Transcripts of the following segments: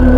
Phooj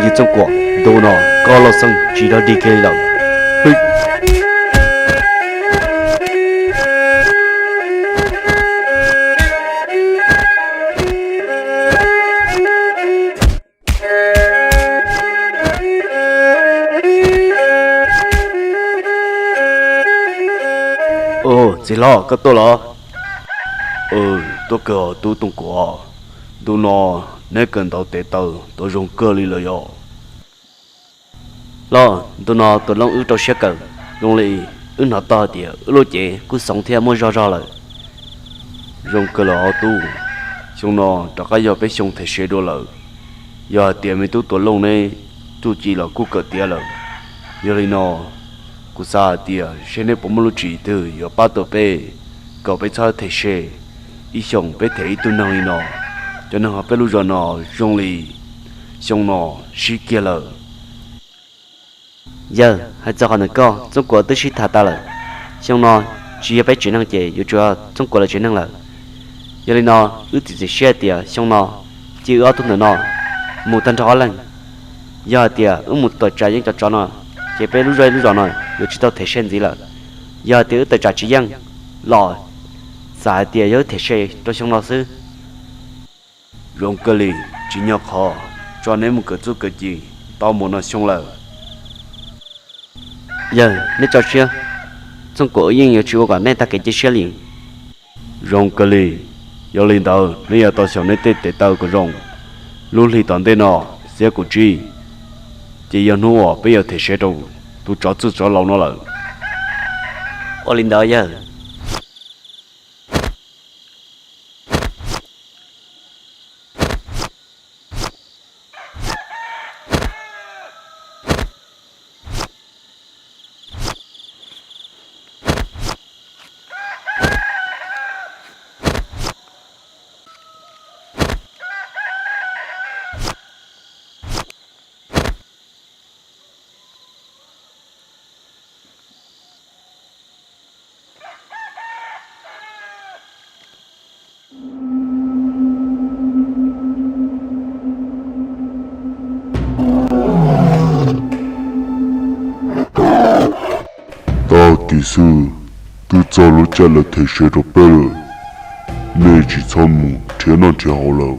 ywg Txooj Kuam, ntu no koj loj xeeb tsis dog dig kiag li lawm. Txiv hlob, koj tuaj los? Tuaj kawg os tub Txooj Kuam. Ntu no neb kawm ntaus tes taw tau zoo kawg li lawm yog? Los ntu no tus Looj wb rau siab kawm, zoo li wb hnov tau hais tias wb lub cev kuj xoov thiab muaj zog zog lawm. Zoo kawg lawm os tub, xyoo no rov qab yog peb xyoo them se dua lawm. Yog hais tias me tub tus Looj neb txuj ci los kuj kawm tiav lawm. Yog li no kuv xav hais tias seb neb puas muaj lub tswv yim twg yuav pab tau peb kom peb txhob them se. Ib xyoos peb them ib tug neeg li no, cov neeg hauv peb lub zos no zoo li xyoo no sib kiag lawm. Yawg, hais txog qhov ntawm koj, Txooj Kuam twb sib tham tas lawm. Xyoo no tsis yog peb tsev neeg ces yuav tsum yog Txooj Kuam lawv tsev neeg lawm. Yog li no wb txiav txim siab hais tias xyoo no cia wb ob tug ntawm no mus tag nrho ob leeg. Yog hais tias wb mus tawm tsam yeej cov tsov no, ces peb lub zej lub zos no yuav tsis tau them se ntxiv lawm. Yog hais tias wb tawm tsam tsis yeej los, xav hais tias yog wb them se rau xyoo no xwb. Zoo kawg li, tsis nyog qhov tso neb mus kawm txuj kawm ci tau mus no xyoo lawm. Yawg, neb tso siab, Txooj Kuam wb yeej yuav tsis ua kom nej tag kev cia siab li. Zoo kawg li, yog li ntawd neb yuav tau xyaum neb tej tes taw kom zoo. Lub hli tom ntej no xiab kuv tsib, ces yog hnub uas peb yuav them se rau tus tsov txwj tsov laus no lawm. Ua li ntawd yawg. Tag kis xwb twb txog lub caij lawv them se rau peb lawm, nej tsis txhob mus nrhiav noj nrhiav haus lawm.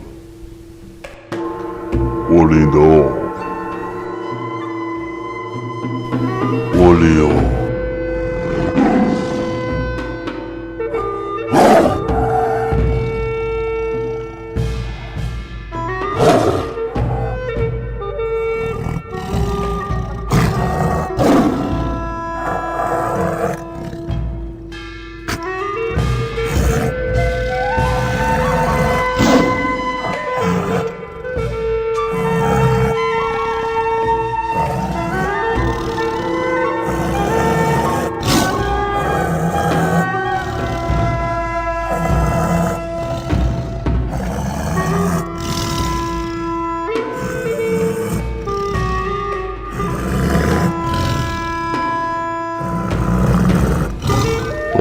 Ua li ntawd. Ua li os.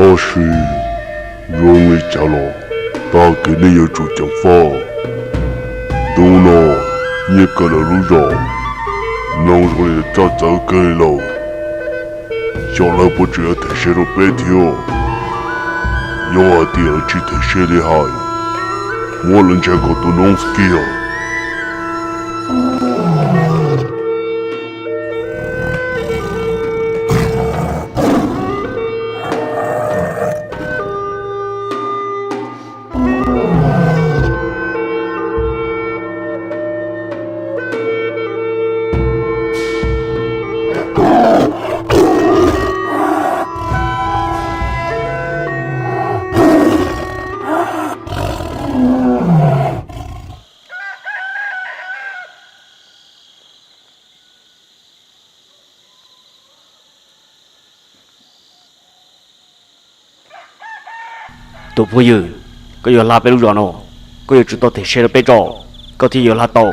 Tab sis zoo li cas los tag kis nej yuav tsum ceev faj. Ntu no nyiaj kaw lawv lub zos no zoo li txawv txawv kawg li lawm. Xyov lawv puas tseem yuav them se rau peb thiab. Yog hais tias lawv tsis them se li hais, muab lawv ntsia kom tu noob kiag. Tus phooj ywg, koj yuav hla peb lub zos no, koj yuav tsum tau them se rau peb tso, koj thiaj yuav hla tau.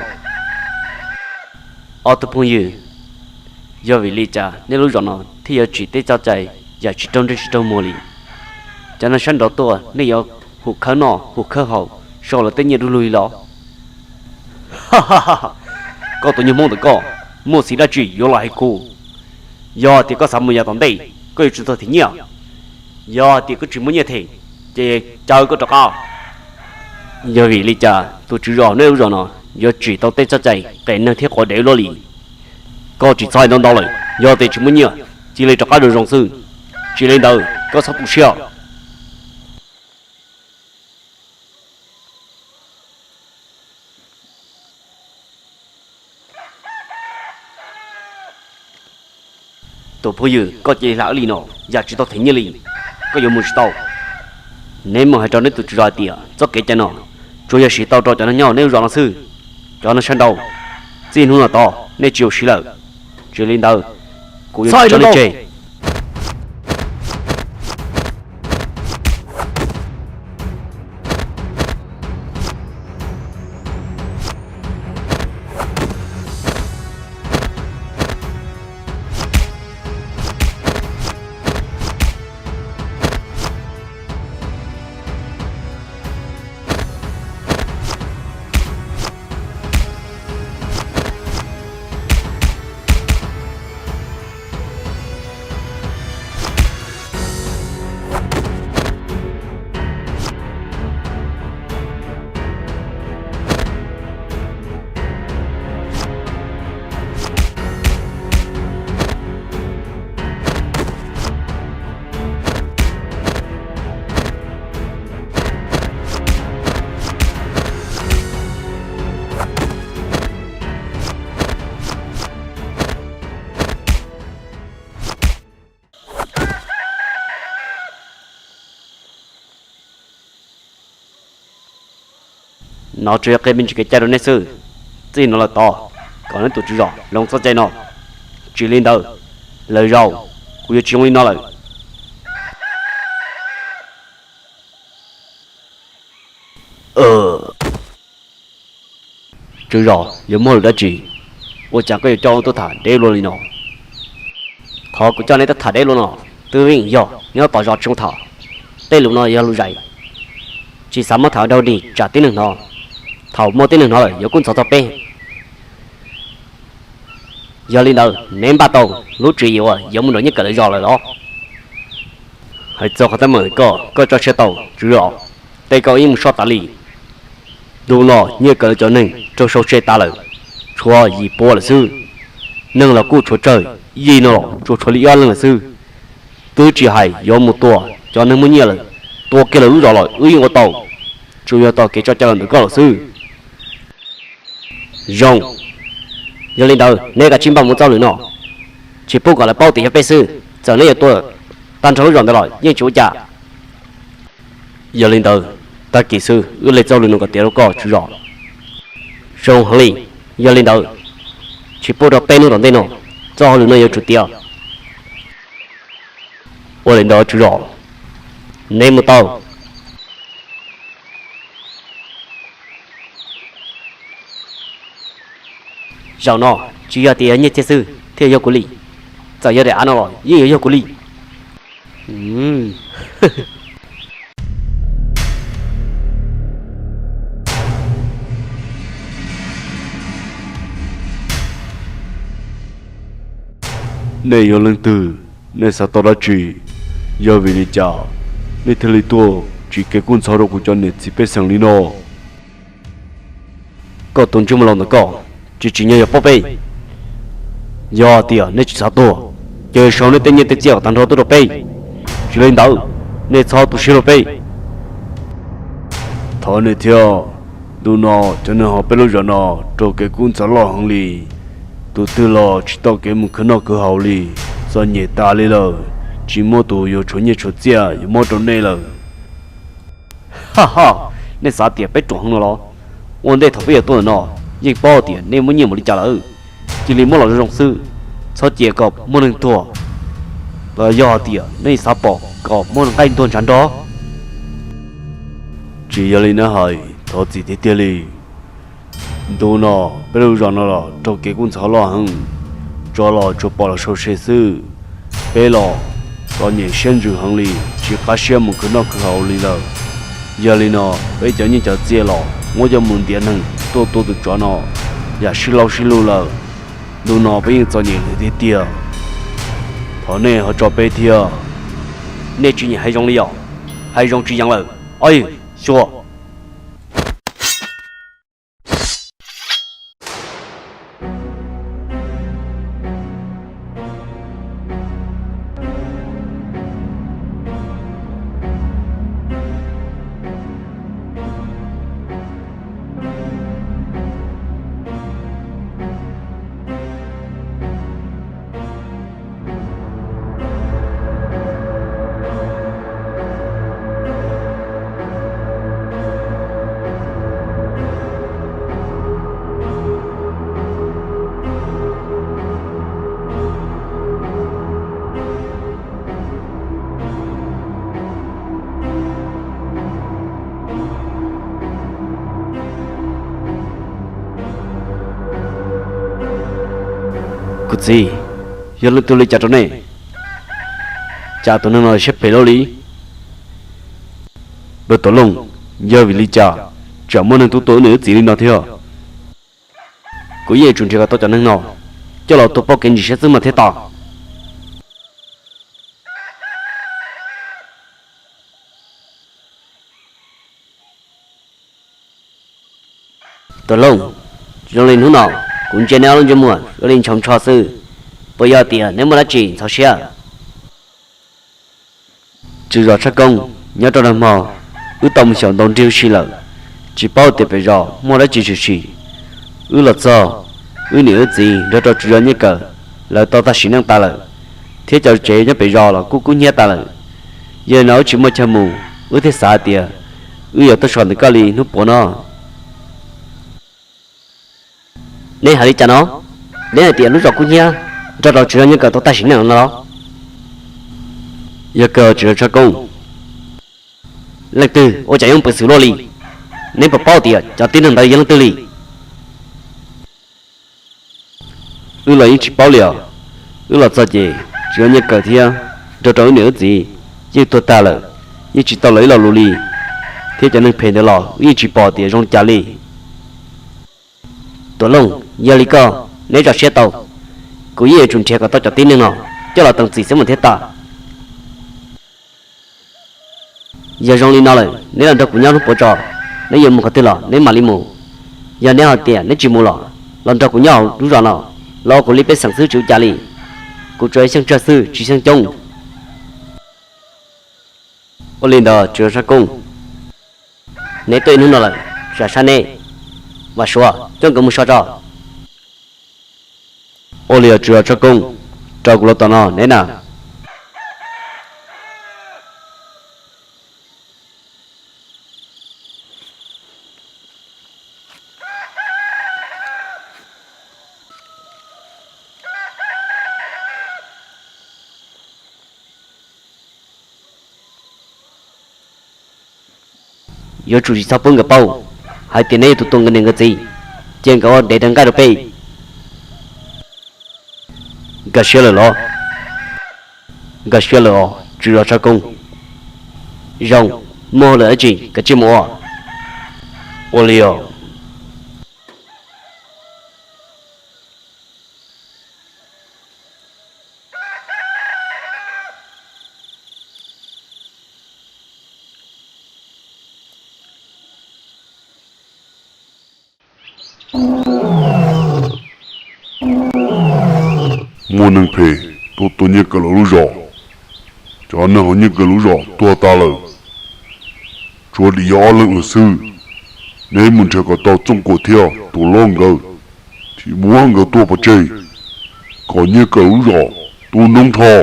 Ob tug phooj ywg, yog vim li cas nej lub zos no thiaj yuav tsim tej txoj cai yam tsis raug ntsej tsis raug muag li? Cov neeg sab nraud tuaj nej yuav hu khawb noj hu khawb haus sau lawv tej nyiaj du lug li los? Koj tus nyuag Hmoob ntawm koj, muaj xiv dab tsi yuav los hais kuv? Yog tias koj xav mus yav tom ntej, koj yuav tsum tau them nyiaj. Yog tias koj tsis muaj nyiaj them, ces caw koj rov qab. Yog vim li cas tus tswv zos nej lub zos no yuav tsim tau tej txoj cai qias neeg thiab quav dev ua luaj li? Koj tsis txhob hais ntau ntau lawm, yog tias tsis muaj nyiaj, cia li rov qab rau zoo xwb. Tsis li ntawd koj txhob tu siab. Tus phooj ywg, koj cia li hla wb li no, yam tsis tau them nyiaj li, koj yuav mus tsis tau. Neb mus hais rau neb tus tswv zos hais tias txoj kev cai no tsuas yog siv tau rau cov neeg nyob neb lub zos no xwb. Cov neeg sab nraud, txij hnub no tod nej tsis ua siv lawm. Tsis li ntawd, kuv yuav tso nej tseg. No tsuas yog qhia me ntsis kev cai rau nej xwb. Txij no lawm tod, kom neb tus tswv zos hloov txoj cai no. Tsis li ntawd, lwm zaus kuv yuav tsis zoo li no lawm. Tswv zos, yuav muaj lus dab tsi? Ua cas koj yuav coj wb tuaj tham deb luaj li no? Qhov kuv coj neb tuaj tham deb luaj no, twb vim yog nyob tom zos tsis zoo tham. Tej lus no yog lus zais, tsis xav muab tham ua dog dig tsam tib neeg hnov. Thaum muaj tib neeg hnov lawm yuav kub ntxhov txog peb. Yog li ntawd neb npaj tau lub tswv yim uas yuav mus nrog nyiaj kawm lawv zos lawm los? Hais txog qhov teeb meem koj, koj tso siab tau tswv zos, tej koj yeej mus soj tas li. Ntu no nyiaj kawm lawv cov neeg raug sau tsev tas lawm, tshuav yim pua lawm xwb. Neeg los kuj tshuav tsawg, yij no los tsuas tshuav li ob leeg lawm xwb. Twb tsis hais yuav mus tua cov neeg muaj nyiaj lawm, tua kiag lawv lub zos los wb yeej ua tau, tsuas yog tau kev tso cai los ntawm koj lawm xwb. Zoo, yog li ntawd neb kav tsij npaj mus txoj lwm no, tsis pub kom lawv paub tias yog peb xwb. Txawm neb yuav tua tag nrho lub zos ntawd los yeej tsis ua cas. Yog li ntawd, tag kis xwb wb lees txoj hauj lwm no kom tiav rau koj tswv zos. Zoo heev li. Yog li ntawd, tsis pub rau peb hnub tom ntej no, txoj hauj lwm no yuav tsum tiav. Ua li ntawd tswv zos, neb mus tau. Zaum no tsis yog tias yog nyiaj txiag xwb thiaj yog kuv li, txawm yog daim av no los yeej yuav yog kuv li. Nej yog leej twg? Nej xav tau dab tsi? Yog vim li cas nej thiaj li tuaj tsim kev kub ntxhov rau kuv cov niam txiv pej xeem li no? Koj tus ntsej muag laus ntawm koj tsis tsim nyog yuav paub peb. Yog tias nej tsis xav tuag, ces sau nej tej nyiaj tej txiaj kom tag nrho tuaj rau peb. Tsis li ntawd, nej txhob tu siab rau peb. Thov nej thiab, ntu no cov neeg hauv peb lub zos no raug kev kub ntxhov loj heev li. Tus twg los tsis tau kev mus khwv noj khwv haus li, txom nyem tas li lawm, tsis muaj tus yuav tshuav nyiaj tshuav txiaj yuav muab rau nej lawm. Ha ha, nej xav tias peb ruam heev no los? Ua ntej thaum peb yuav tuaj ntawm no, yeej paub tias nej muaj nyiaj npaum li cas lawm. Cia li muab los zoo zoo xwb, txhob cia kom muaj neeg tuag, los yog tias nej xav pom kom muaj nqaij ntuag ntshav nrog. Tsis yog li na hais, thov txim tiag tiag li. Ntu no peb lub zos no los raug kev kub ntxhov loj heev, tsov los tsuas pom los sau se xwb. Peb los txom nyem siab ntsws heev li, tsis qab siab mus khwv noj khwv haus li lawm. Yog li no peb cov nyiaj cov txiaj los muab coj mus ntiav neeg tuaj tua tus tsov no yam sib laub sib lug lawm. Ntu no peb yeej txom nyem li tiag tiag, thov nej ho tso peb thiab. Nej tsis nyiam hais zoo li os? Hais zoo tsis yees lawm. Ov, xyuas. Kuv txiv, yog leej twg li cas rau nej? Cas tus neeg no siab phem loj li? Npawg Tuam Looj, yog vim li cas tsam muaj neeg tuaj tua wb niam wb txiv li no thiab? Kuv yeej yuav tsum nrhiav kom tau cov neeg no coj los tua pauj kev ntsis siab xwb mas thiaj tas. Tuam Looj, zoo li hnub no kuv ntsia neb ob lub ntsej muag ua li ntshaus ntsho xwb, puas yog tias neb muaj dab tsi ntxhov siab? Tswv zos Tshaj Koob, nyob rau nag hmo wb tau mus xyaum ntaus nrig ua si lawm, tsis paub tias pem zos muaj dab tsi tshwm sim. Wb los txog, wb niam wb txiv nrog rau tswv zos Nyiaj Kawm lawv tau tag sim neej tas lawm, thiab cov tsev nyob pem zos los kuj kub hnyiab tas lawm. Yog li no wb tsis muaj chaw mus, wb thiaj xav hais tias wb yuav tuaj so ntawm koj li hnub puav no. Neb hais li cas no? Neb hais tias lub zos kub hnyiab nrog rau tswv zos Nyiaj Kawm tau tag sim neej no los? Yog kawg tswv zos Tshaj Koob. Leej twg ua cas yuav peev xwm luaj li? Neb puas paub tias cov tib neeg ntawd yog leej twg li? Wb los yeej tsis paub li os. Wb los txog ces tswv zos Nyiaj Kawm thiab nrog rau wb niam wb txiv yeej tuag tag lawm, yeej tsis tau lawv ib lo lus li. Thiab cov neeg phem ntawd los wb yeej tsis pom tias zoo li cas li. Tuam Looj, yog li koj, neb tso siab tau, kuv yeej yuav tsum nrhiav kom tau cov tib neeg no coj los teem txim xwb mas thiaj tas. Yog zoo li no lawm, neb los nrog kuv nyob hnub puav tso, neb yuav mus qhov twg los neb mam li mus. Yog neb hais tias neb tsis mus los, los nrog kuv nyob hauv lub zos no, los ua kuv li pej xeem xwb tsis ua cas li. Kuv tsuas xyeej tsawg xwb tsis xyeej coob. Ua li ntawd tswv zos Tshaj Koob, neb tuaj ib hnub no lawm, tsam sab neb, Vam Suav, coj nkawd mus so tso. Ua li os tswv zos Tshaj Koob, rau kuv los tom no neb na. Yuav tsum tsis txhob pub nkawd paub hais tias neb yog tus tua nkawd niam nkawd txiv, ces nkawd ua ntev daws nqaij rau peb. Nkag siab lawm los? Nkag siab lawm os tswv zos Tshaj Koob. Zoo, muaj hauj lwm dab tsi koj tsij mus ua. Ua li os. Muaj neeg phem tuaj tua Nyiaj Kawm lawv lub zos. Cov neeg hauv Nyiaj Kawm lub zos tuag tas lawm, tshuav dim yog ob leeg lawm xwb. Neb mus nrhiav kom tau Txooj Kuam thiab Tuam Looj nkawd, thiab muab nkawd tua pov tseg, kom Nyiaj Kawm lub zos tu noob nrho.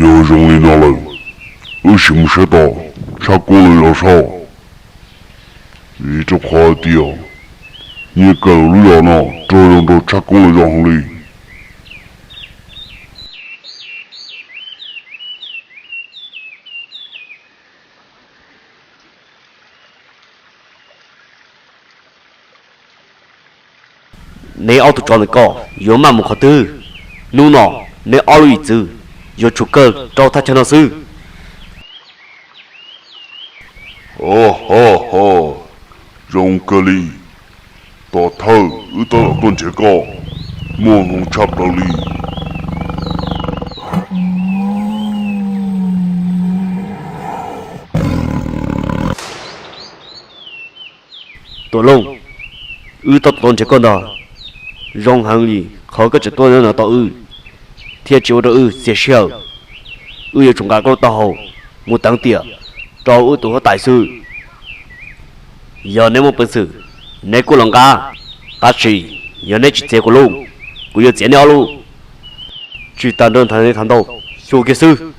Yog zoo li no lawm, wb sim mus saib tom Tshaj Koob lawv zos saib, vim rau qhov tias Nyias kawm lub zos no rau zoo rau tshaj koob los zoo heev li. Neb ob tug tsov ntawm ko yuav maj mus qhov twg? Hnub no neb ob lub yim txwv yuav tsum kawg rau thaj chaw no xwb. Ho ho ho, zoo kawg li. Tom thawj wb tab tom tuaj nrhiav koj, muaj hmoo tshaj plaws li. Tuam Looj, wb tab tom tuaj nrhiav koj ntag. Zoo heev li qhov koj tseem tuaj nyob no tos wb, thiaj tsis ua rau wb txias sij hawm. Wb yuav tsum nqa koj lub taub hau mus teev tiam rau wb tus huab tais xwb. Yog neb muaj peev xwm, neb kuj los nqa, tab sis yog neb tsis txiav kuv lub, kuv yuav txiav neb ob lub. Tsis tas nrog neb tham ntau, xyuas kiag xwb.